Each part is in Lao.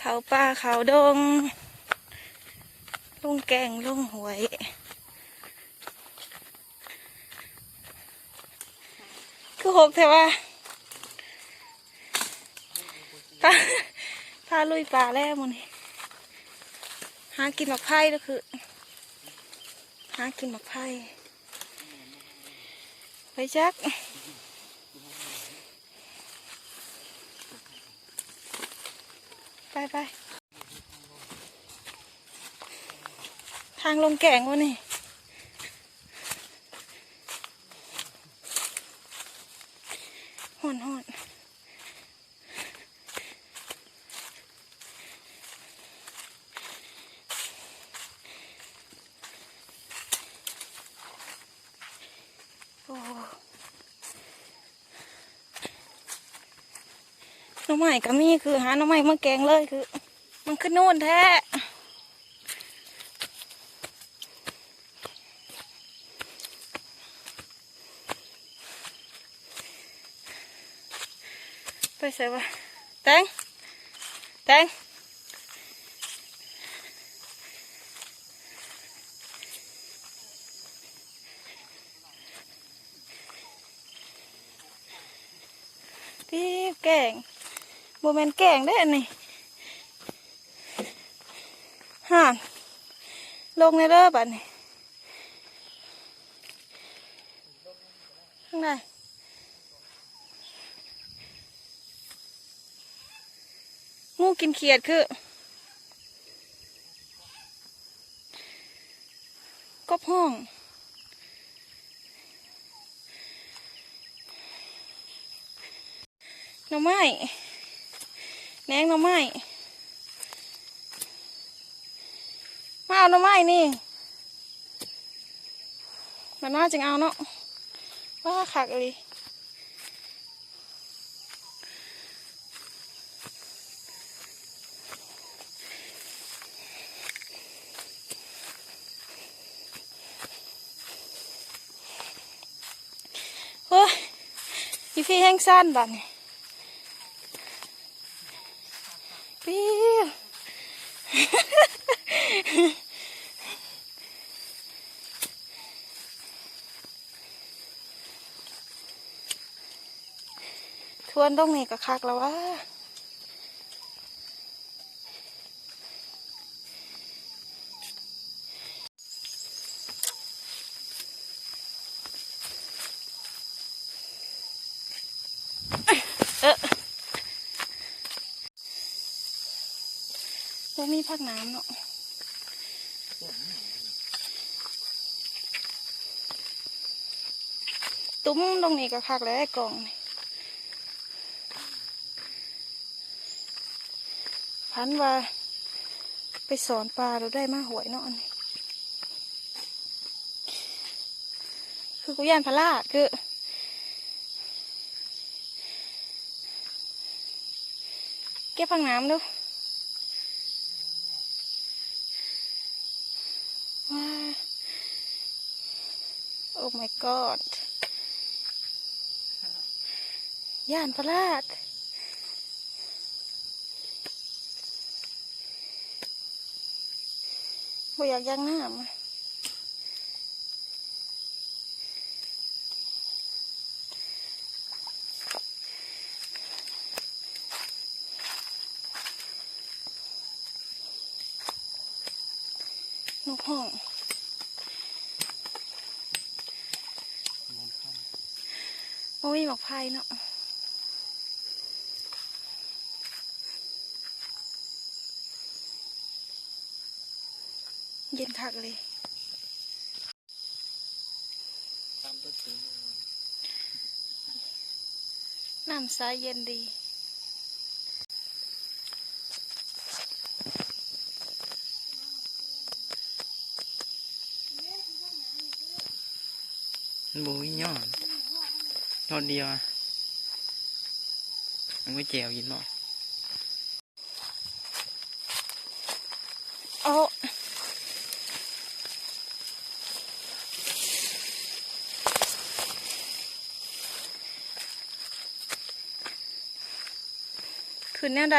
ເຂົ້າປ່າເຂົ້າດົງ ລົງແກ້ງລົງຫ້ວຍ ຄືຮົກແທ້ວະ. ພາ ພາລຸຍປ່າແລ້ວມື້ນີ້ ຫາກິນໝາກໄຜ່ເດີ ຄືຫາກິນໝາກໄຜ່ ໄປຈັກ ໄປ ໄປ ທາງລົງແກ້ງວະນີ້ ຮ້ອນ ຮ້ອນ. ໂອ້ ໜໍ່ໄມ້ກໍມີ ຄືຫາໜໍ່ໄມ້ມາແກງເລີຍ ຄືມັນຄືນູນແທ້. ໄປໃສວະ? ແຕງ ແຕງ ຕີບແກ້ງ ບໍ່ແມ່ນແກ້ງເດ້ອັນນີ້ ຫັ້ນ ລົງແດ່ເດີບາດນີ້ ທາງໃດ ງູກິນຂຽດ ຄືກົບຮ້ອງ. ໜໍ່ໄມ້ ແໜງໜໍ່ໄມ້ ມາເອົາໜໍ່ໄມ້ນີ້ ມັນມາຈຶ່ງເອົາເນາະ ວ້າ ຄັກອີ່ຫຼີ. ໂອ້ຍ ຢູ່ພີ້ແຮງຊັນບາດນີ້ ປິວ. ທວນຕົງນີ້ກໍຄັກແລ້ວຫວາ. ເອີ ບໍ່ມີຜັກໜາມເນາະ. ຕຸ້ມຕົງນີ້ກໍຄັກແຫຼະ ກ້ອງນີ້. ຝັນວ່າໄປສອນປາ ໂດດໄດ້ມາຫ້ວຍເນາະ ອັນນີ້ ຄືກູຢ້ານພະລາດ ຄື ເກັບຜັກໜາມດູ ວ້າ Oh my god ຢ້ານພະລາດ ບໍ່ຢາກຢາກນ້ຳ. ນົກຮ້ອງ ບໍ່ມີໝາກໄຜ່ເນາະ. ເຢັນຄັກເລີຍ. ນ້ຳໃສເຢັນດີ. ມັນບໍ່ມີຍອດ ຍອດດຽວອະ ມັນບໍ່ແຈ່ວກິນບໍ່? ໂອ້ ຂຶ້ນແນວໃດ?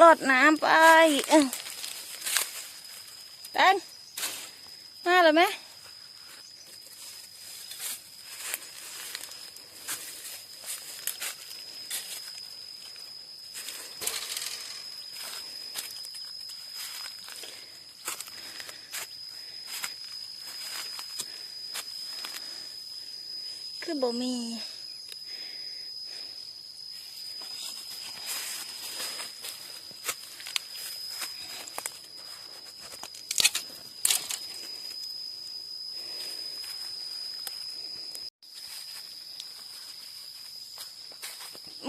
ລອດນ້ຳໄປ. ເອີ ແຕງ ມາແລ້ວແມະ. ຄືບໍ່ມີ.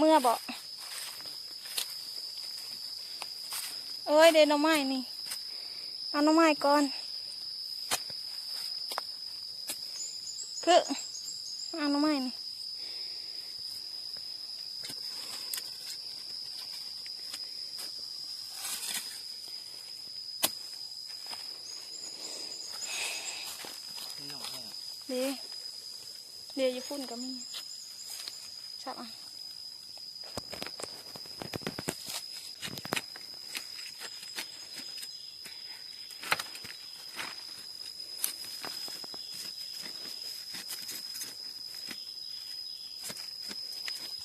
ເມືອເບາະ? ໂອ້ຍ ເດໜໍ່ໄມ້ນີ້ ເອົາໜໍ່ໄມ້ກ່ອນ. ຄື ເອົາໜໍ່ໄມ້ນີ້. ເດ ເດ ຢູ່ພຸ້ນກໍມີ ສັບເອົາ.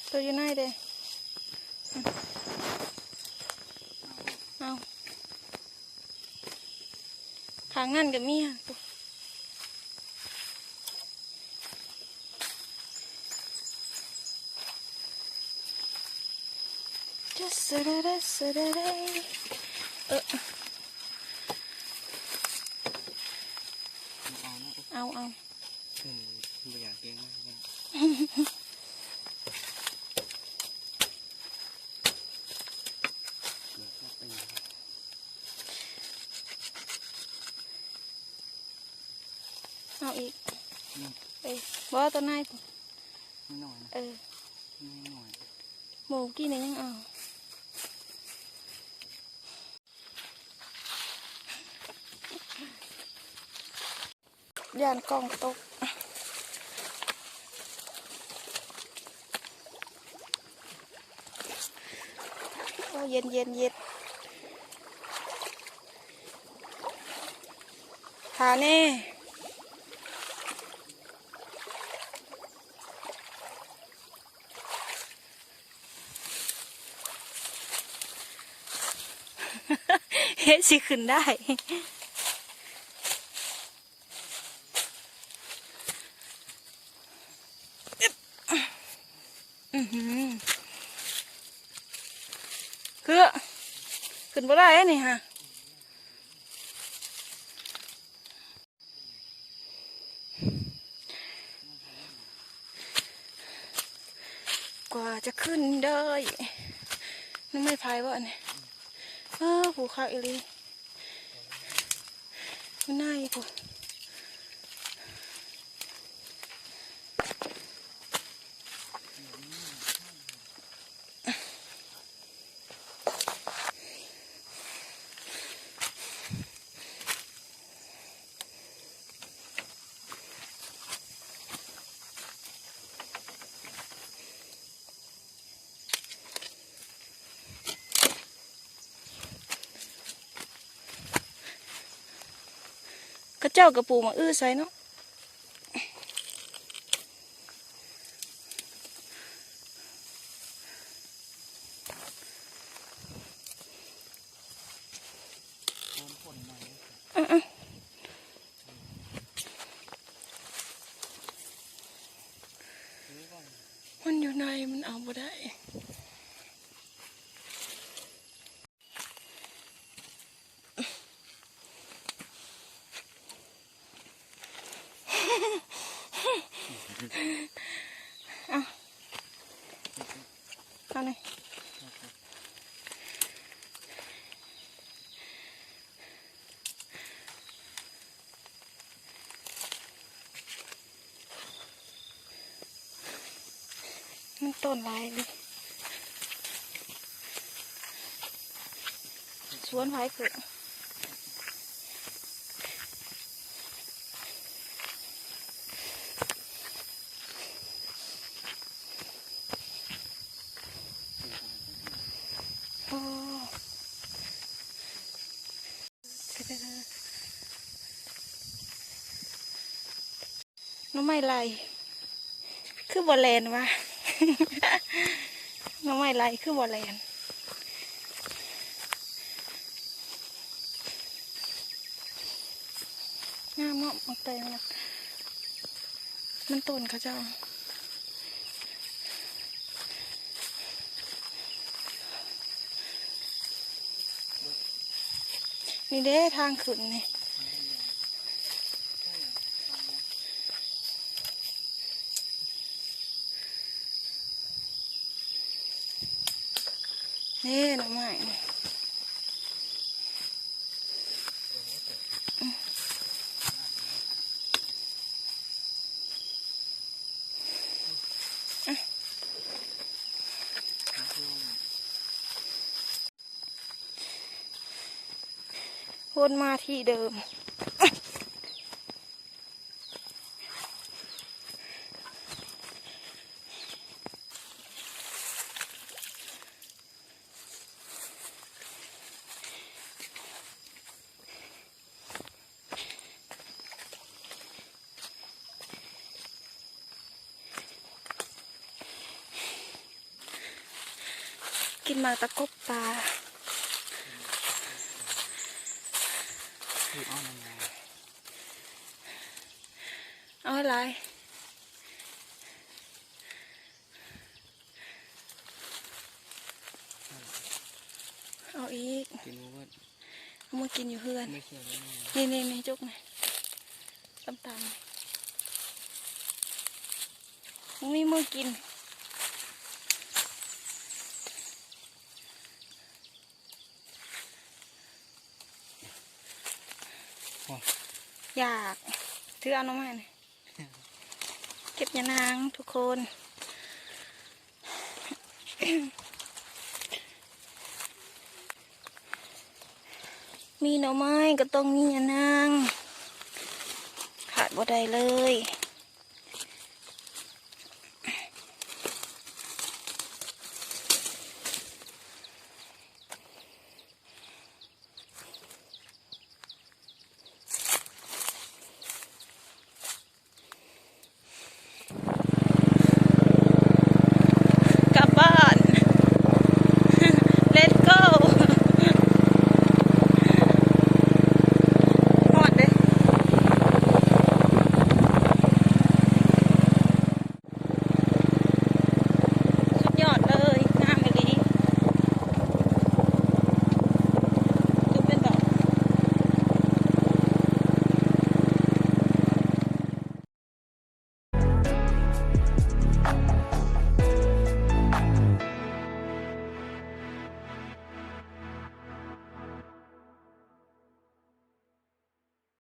ໂຕຢູ່ໃນເດ ເອົາ ຂ້າງນັ້ນກໍມີຫັ້ນ. ເອີ ເອົາ ເອົາ ເອີ ບໍ່ຢາກເກງ ເອົາອີກ. ອືມ ເອີ ບໍ່ ຕົວໃນພຸ້ນ ນ້ອຍນະ. ເອີ ນ້ອຍ ໝູກີ້ນີ້ຍັງເອົາ. ຢ້ານກ້ອງຕົກ. ໂອ້ ເຢັນ ເຢັນ ເຢັນ ຖ້າແນ່. ເຮັດຊິຂຶ້ນໄດ້. ອື້ຫື ຄືຂຶ້ນບໍ່ໄດ້ນີ້ຫະ. ກວ່າຈະຂຶ້ນໄດ້. ໜໍ່ໄມ້ໄຜ່ບໍ່ອັນນີ້? ເອີ ພູຄັກອີ່ຫຼີ. ຢູ່ໃນພຸ້ນ. ເຂົາເຈົ້າກໍປູໝາກອຶໃສ່ເນາະ. ມັນຢູ່ໃນ ມັນເອົາບໍ່ໄດ້. ເອົາ ເອົານີ້ ມັນຕົ້ນຫຼາຍເລີຍ ສວນໃຜຄື ໂອ້. ໜໍ່ໄມ້ໄລ່ ຄືບໍ່ແລ່ນວະ ໜໍ່ໄມ້ໄລ່ຄືບໍ່ແລ່ນ. ງາມເນາະ ໝາກແຕງນະ ມັນຕົ້ນເຂົາເຈົ້າ. ນີ້ເດ້ທາງຂຶ້ນນີ້ ເດ້ໜໍ່ໄມ້ນີ້. ວນມາທີ່ເດີມ. ກິນໝາກຕະກົບປ່າ ເອົາຫຼາຍ. ເອົາອີກ ກິນບໍ່ເບິດ ເອົາມາກິນຢູ່ເຮືອນ. ນີ້ໆໆ ຈົກນີ້ ຕຳໆ ບໍ່ມີມືກິນ. ໂອ້ ຢາກ ຖືເອົາໜໍ່ໄມ້ນີ້ ເກັບຍານາງທຸກຄົນ. ມີໜໍ່ໄມ້ກໍຕ້ອງມີຍານາງ ຂາດບໍ່ໄດ້ເລີຍ.